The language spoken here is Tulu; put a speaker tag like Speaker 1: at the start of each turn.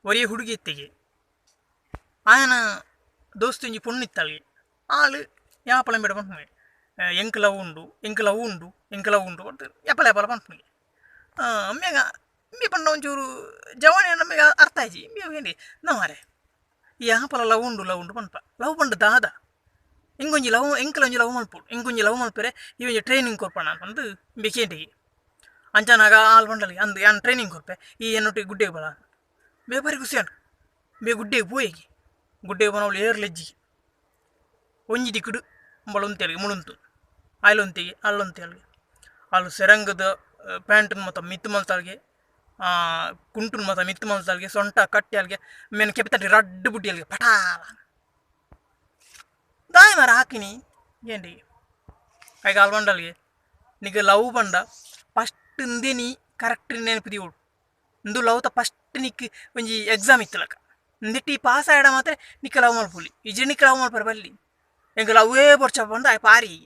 Speaker 1: ಒರಿಯೆ ಹುಡುಗಿ ಇತ್ತಿಗೆ ಆಯನ ದೋಸ್ತಿ ಒಂಜಿ ಪೊಣ್ಣು ಇತ್ತಲ್ಗೆ ಆಲ್ ಯಾಪಲ ಬೇಡ ಪನ್ಪುನೆ ಎಂಕ್ ಲವ್ ಉಂಡು ಎಂಕ್ ಲವ್ ಉಂಡು ಎಂಕ್ ಲವ್ ಉಂಡು ಪಂದ್ ಯಾಪಲ ಯಾಪಲ ಪನ್ಪುನೆ. ಅಮ್ಮೆಗ ಇಂಬೆ ಪಂಡ ಒಂಚೂರು ಜವನೆ ನಮಗೆ ಅರ್ಥ ಆಯಿಜಿ. ಇಂಬೆ ಕೇಂಡೆ ನ ಮಾರ್ರೆ ಯಾಪಲ ಲವ್ ಉಂಡು ಲವ್ ಉಂಡು ಪನ್ಪ ಲವ್ ಪಂಡ ದಾದ ಎಂಕೊಂಜಿ ಲವ್ ಎಂಕ್ಲ ಒಂಜಿ ಲವ್ ಮಲ್ಪೊಡು ಎಂಕೊಂಜಿ ಲವ್ ಮಲ್ಪೆರೆ ಈ ಒಂಜಿ ಟ್ರೈನಿಂಗ್ ಕೊರ್ಪಣ ಪಂದ್ ಇಂಬೆ ಕೇಂಡೆಗೆ. ಅಂಚನಾಗ ಆಲ್ ಪಂಡಲ್ ಅಂದ್ ಯಾನ್ ಟ್ರೈನಿಂಗ್ ಕೊರ್ಪೆ ಈ ಎನ್ನೊಟ್ಟಿಗೆ ಗುಡ್ಡೆಗ್ ಬಲ. ಇಂಬೆ ಬಾರಿ ಖುಷಿ ಆಂಡ್. ಇಂಬೆ ಗುಡ್ಡೆಗ್ ಪೋಯೆಗೆ ಗುಡ್ಡೆಗ್ ಪೋನವ್ಲು ಏರ್ಲ ಇಜ್ಜಿ ಒಂಜಿ ದಿಕ್ಕುಡು ಅಂಬಲ್ ಉಂತೇಲ್ ಮುಲು ಉಂತು ಆಯ್ಲ್ ಉಂತಿಗೆ ಅಲ್ ಉಂತೇಲ್ಗೆ ಅಲ್ ಸೆರಂಗ್ದ ಪ್ಯಾಂಟ್ ಮಾತ ಮಿತ್ತ್ ಮಲ್ತಲ್ಗೆ ಕುಂಟುನ್ ಮಾತ ಮಿತ್ತ್ ಮಲ್ತಲ್ಗೆ ಸೊಂಟ ಕಟ್ಟಿ ಅಲ್ಗೆ ಮೇನ್ ಕೆಬಿತಡಿ ರಡ್ಡ್ ಬುಡ್ಡಿಯಲ್ಗೆ ಪಟಾಲ ದಾಯ ಮಾರ ಹಾಕಿನಿ ಏಂಡಿ ಐಕ್ ಆಲ್ ಪಂಡಲ್ಗೆ ನಿಕ್ ಲವ್ ಪಂಡ ಫಸ್ಟ್ ಇಂದೇನಿ ಕರೆಕ್ಟ್ ನೆನಪು ದೀವೊಡು ಇಂದು ಲವ್ ತ ಫಸ್ಟ್ ನಿಕ್ ಒಂಜಿ ಎಕ್ಸಾಮ್ ಇತ್ತಿಲಕ ಇಂದೆಟ್ ಈ ಪಾಸ್ ಆಯಡ ಮಾತ್ರ ನಿಕ್ ಲವ್ ಮಲ್ಪೊಲಿ ಇಜ್ಜಿಡ ನಿಕ್ ಲವ್ ಮಲ್ಪರೆ ಬಲ್ಲಿ. ಎಂಕ್ ಲವ್ವೇ ಬೊಡ್ಚ ಪಂದ್ ಆಯೆ ಪಾರಿಯೆ.